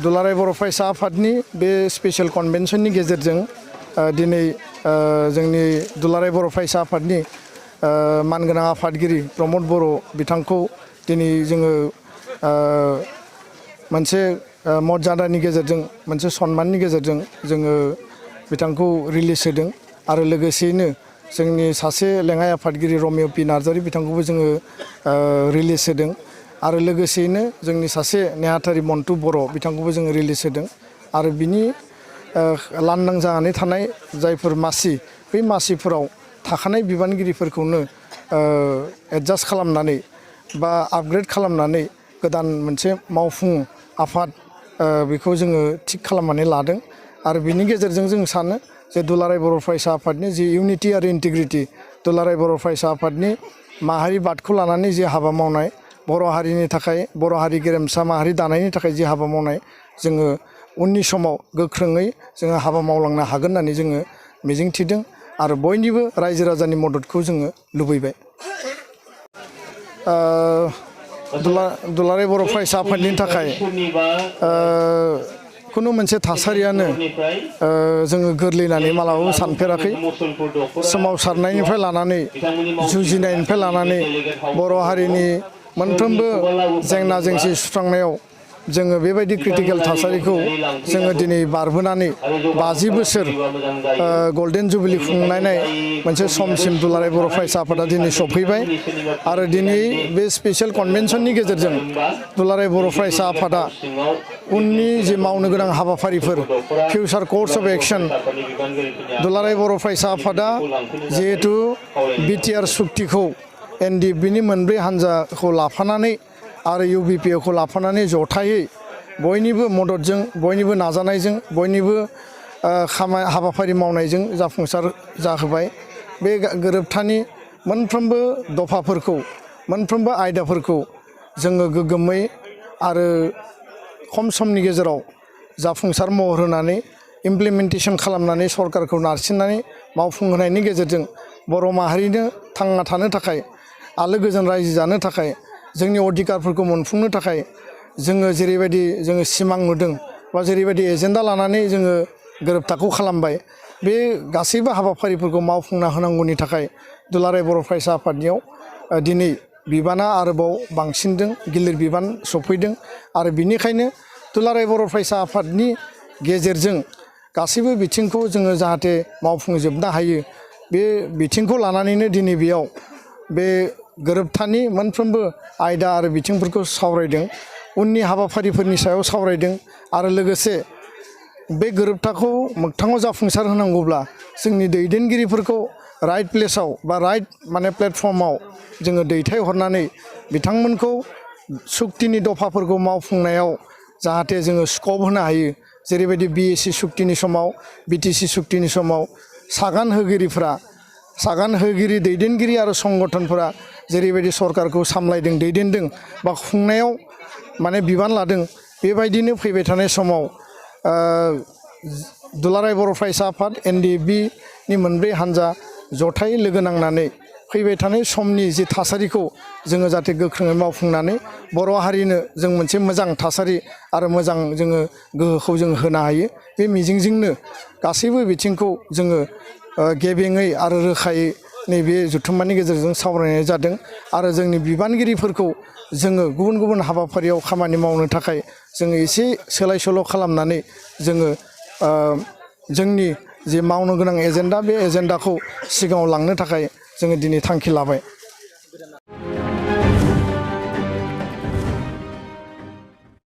दुलाराय बर' फरायसा आफादनि बे स्पेशल कन्वेन्शननि गेजेरजों दिनै जोंनि दुलाराय बर' फरायसा आफादनि मानगोनां आफादगिरि प्रमद बर' बिथांखौ दिनै जोङो मोनसे मर्यादानि गेजेरजों मोनसे सन्माननि गेजेरजों जोङो बिथांखौ रिलिज होदों आरो लोगोसेयैनो जोंनि सासे लेङाइ आफादगिरि रमेय पि नार्जारी बिथांखौबो जोङो रिलिज होदों आरो लोगोसेयैनो जोंनि सासे नेहाथारि मन्टु बर' बिथांखौबो जोङो रिलिज होदों आरो बिनि लांदां जानानै थानाय जायफोर मासि बै मासिफोराव थाखानाय बिबानगिरिफोरखौनो एडजास्ट खालामनानै बा आपग्रेड खालामनानै गोदान मोनसे मावफुं आफाद बेखौ जोङो थिक खालामनानै लादों आरो बिनि गेजेरजों जों सानो जे दुलाराय बर' फरायसा आफादनि जि इउनिटि आरो इन्टिग्रिटि दुलाराय बर' फरायसा आफादनि माहारि बादखौ लानानै जि हाबा मावनाय बर' हारिनि थाखाय बर' हारि गेरेमसा माहारि दानायनि थाखाय जि हाबा मावनाय जोङो उननि समाव गोख्रोङै जोङो हाबा मावलांनो हागोन होननानै जोङो मिजिंथिदों आरो बयनिबो रायजो राजानि मददखौ जोङो लुबैबाय। दुलाराय बर' फरायसा आफादनि थाखाय खुनु मोनसे थासारियानो जोङो गोरलै होननानै मालाबाबो सानफेराखै। सोमावसारनायनिफ्राय लानानै जुजिनायनिफ्राय लानानै बर' हारिनि मोनफ्रोमबो जेंना जेंसि सुस्रांनायाव जोङो बेबायदि क्रिटिकेल थासारिखौ जोङो दिनै बारबोनानै 50 बोसोर गल्डेन जुबिलि खुंनाय मोनसे समसिम दुलाराय बर' फरायसा आफादा दिनै सफैबाय आरो दिनै बे स्पेशल कन्वेन्शननि गेजेरजों दुलाराय बर' फरायसा आफादा उननि जि मावनो गोनां हाबाफारिफोर फिउचार कर्स अफ एक्शन दुलाराय बर' फरायसा आफादा जिहेतु बिटिआर सुक्तिखौ एनडिएफबिनि मोनब्रै हान्जाखौ लाफानानै आरो इउबिपिएखौ लाफानानै जथायै बयनिबो मददजों बयनिबो नाजानायजों बयनिबो हाबाफारि मावनायजों जाफुंसार जाहोबाय। बे गोरोबथानि मोनफ्रोमबो दफाफोरखौ मोनफ्रोमबो आयदाफोरखौ जोङो गोग्गोमै आरो खम समनि गेजेराव जाफुंसार महर होनानै इमप्लिमेन्टेसन खालामनानै सरकारखौ नारसिननानै मावफुंहोनायनि गेजेरजों बर' माहारिनो थांना थानो थाखाय आलो गोजोन रायजो जानो थाखाय जोंनि अधिकारफोरखौ मोनफुंनो थाखाय जोङो जेरैबायदि जोङो सिमां नुदों बा जेरैबायदि एजेन्डा लानानै जोङो गोरोबथाखौ खालामबाय बे गासैबो हाबाफारिफोरखौ मावफुंना होनांगौनि थाखाय दुलाराय बर' फरायसा आफादनियाव दिनै बिबाना आरोबाव बांसिनदों गिलिर बिबान सफैदों आरो बिनिखायनो दुलाराय बर' फरायसा आफादनि गेजेरजों गासैबो बिथिंखौ जोङो जाहाथे मावफुंजोबनो हायो बे बिथिंखौ लानानैनो दिनै बेयाव बे गोरोबथानि मोनफ्रोमबो आयदा आरो बिथिंफोरखौ सावरायदों उननि हाबाफारिफोरनि सायाव सावरायदों आरो लोगोसे बे गोरोबथाखौ मोगथाङाव जाफुंसार होनांगौब्ला जोंनि दैदेनगिरिफोरखौ राइट प्लेसाव बा राइट माने प्लेटफर्माव जोङो दैथायहरनानै बिथांमोनखौ सुक्तिनि दफाफोरखौ मावफुंनायाव जाहाथे जोङो स्कप होनो हायो जेरैबायदि बिएसि सुक्तिनि समाव बिटिसि सुक्तिनि समाव सागान होगिरि दैदेनगिरि आरो संगठनफोरा जेरैबायदि सरकारखौ सामलायदों दैदेनदों बा खुंनायाव माने बिबान लादों बेबायदिनो फैबाय थानाय समाव दुलाराय बर' फरायसा आफाद एनडिएफबिनि मोनब्रै हान्जा जथायै लोगो नांनानै फैबाय थानाय समनि जि थासारिखौ जोङो जाहाथे गोख्रोङै मावफुंनानै बर' हारिनो जों मोनसे मोजां थासारि आरो मोजां जोङो गोहोखौ जों होनो हायो बे मिजिंजोंनो गासैबो बिथिंखौ जोङो गेबेङै आरो रोखायै नैबे जथुम्मानि गेजेरजों सावरायनाय जादों आरो जोंनि बिबानगिरिफोरखौ जोङो गुबुन गुबुन हाबाफारियाव खामानि मावनो थाखाय जोङो एसे सोलाय सोल' खालामनानै जोङो जोंनि जे मावनो गोनां एजेन्डा बे एजेन्डाखौ सिगाङाव लांनो थाखाय जोङो दिनै थांखि लाबाय।